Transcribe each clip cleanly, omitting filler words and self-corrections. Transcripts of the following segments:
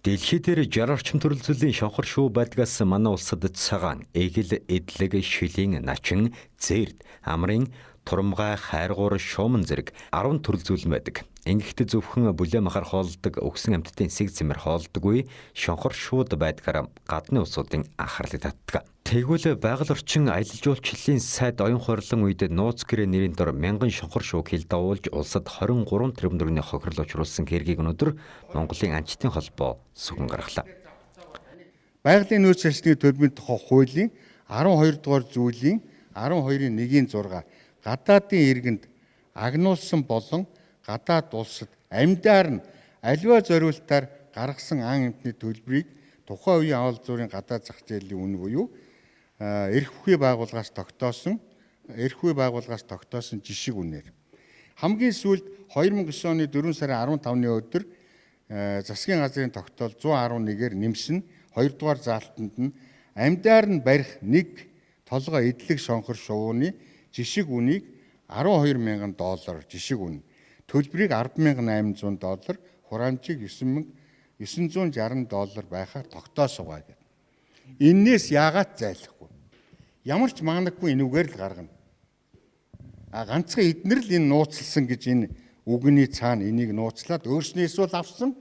Дэлхий дээр 60 орчим төрөл зүйлийн шонхор шувуу байдгаас манай улсад цагаан, эгэл, эдлэг, шилийн, начин, зээрд, амрын, турамгай, хайргуур, шууман зэрэг 10 төрөл зүйл нь байдаг. Ингэхдээ зөвхөн бүлээн махаар хооллодог үхсэн амьтдын сэг цэмээр хооллодоггүй шонхор шувууд байдгаар гадны улсуудын анхаарлыг татдаг. Тэгвэл байгаль орчин аялал жуулчлалын сайд оюун хуарлан үед нууц гэрээ нэрийн дор мянган шонхор шувууг хил дагуулж улсад 23 тэрбум төгрөгийн хохирол учруулсан хэргийг өнөөдөр Монголын анчдын холбоо сүхэн гаргалаа. Байгалийн нөөц хэлсний төлбөрийн тухай хуулийн 12 дугаар зүйлийн 12-ын 1-ийн 6 гадаадын иргэнд агнуулсан болон гадаад улсад амьдаар нь аливаа зориултаар гаргасан ан амьтны төлбөрийг тухайн үеийн авал зуурын гадаад зах зээлийн үнэ буюу эрх бүхий байгууллагаас тогтоосон жишиг үнээр. Хамгийн сүүлд 2009 оны 4 сарын 15-ны өдөр засгийн газрын тогтоол 111-ээр нэмсэн 2 дугаар заалтанд нь амьдаар нь барих нэг толгой эдлэг шонхор шувууны жишиг үнийг 12 мянган доллар жишиг үнэ, төлбөрийг 10,800 доллар, хураамжийг 9,960 доллар байхаар тогтоосгоо гэдэг. Эннээс яагаад зайлахгүй? Ямар ч маанаггүй энүүгээр л гаргана. А ганцхан эднэр л энэ нууцлсан гэж энэ үгний цаана энийг нууцлаад өөрснөө эсвэл авсан,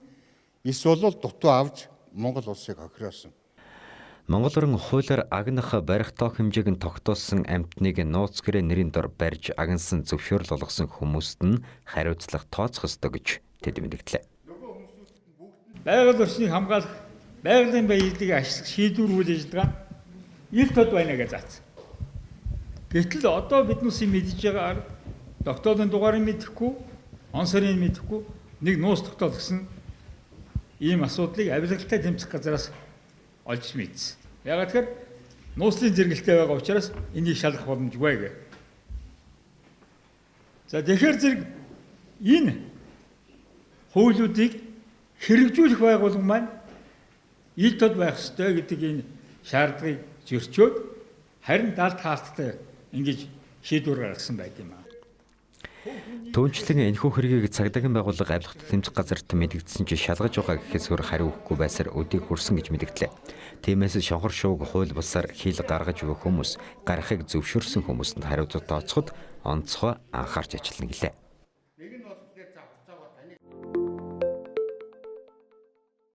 эсвэл дутуу авч Монгол улсыг хохиросон. Монгол орон хуулиар агнах барих тоох хэмжээг нь тогтоосон амьтныг нууц гэрээ нэрийн дор барьж агнасан зөвшөөрөл олгосон хүмүүст нь хариуцлага тооцох ёстой гэж тэд мэдэгдлээ. Байгаль орчныг хамгаалах, байгалийн баялаг ашиглах шийдвэр үйл ажиллагаа ил тод байна гэж заасан. Гэтэл одоо биднээс мэдж байгаа тогтоолын дугаарыг мэдэхгүй, он сарын мэдэхгүй нэг нууц тогтоол гэсэн ийм асуудлыг авилгалтай тэмцэх газараас олж мэдсэн. Яагаад тэгэхээр нууцлын зэрэгэлтэй байгаа учраас энийг шалгах боломжгүй гэх. За тэгэхээр зэрэг энэ хуулиудыг хэрэгжүүлэх байгууллага маань ил тод байх ёстой гэдэг энэ шаардлагыг зөрчөөд харин далд хаалттай ингэж шийдвэр гаргасан байт юм аа. Түүнчлэн энэхүү хэргийг цагдаагийн байгууллага авилгат тэмцэх газарт мэдэгдсэн чи шалгаж байгаа гэхээс өөр хариу өгөхгүй байсаар өдийг хүрсэн гэж мэдэгдлээ. Тиймээс шонхор шувууг хууль бусаар хил гаргаж өгөх хүмүүс гаргахыг зөвшөөрсөн хүмүүст хариуцлага тооцоход онцгой анхаарч ажиллана гэлээ.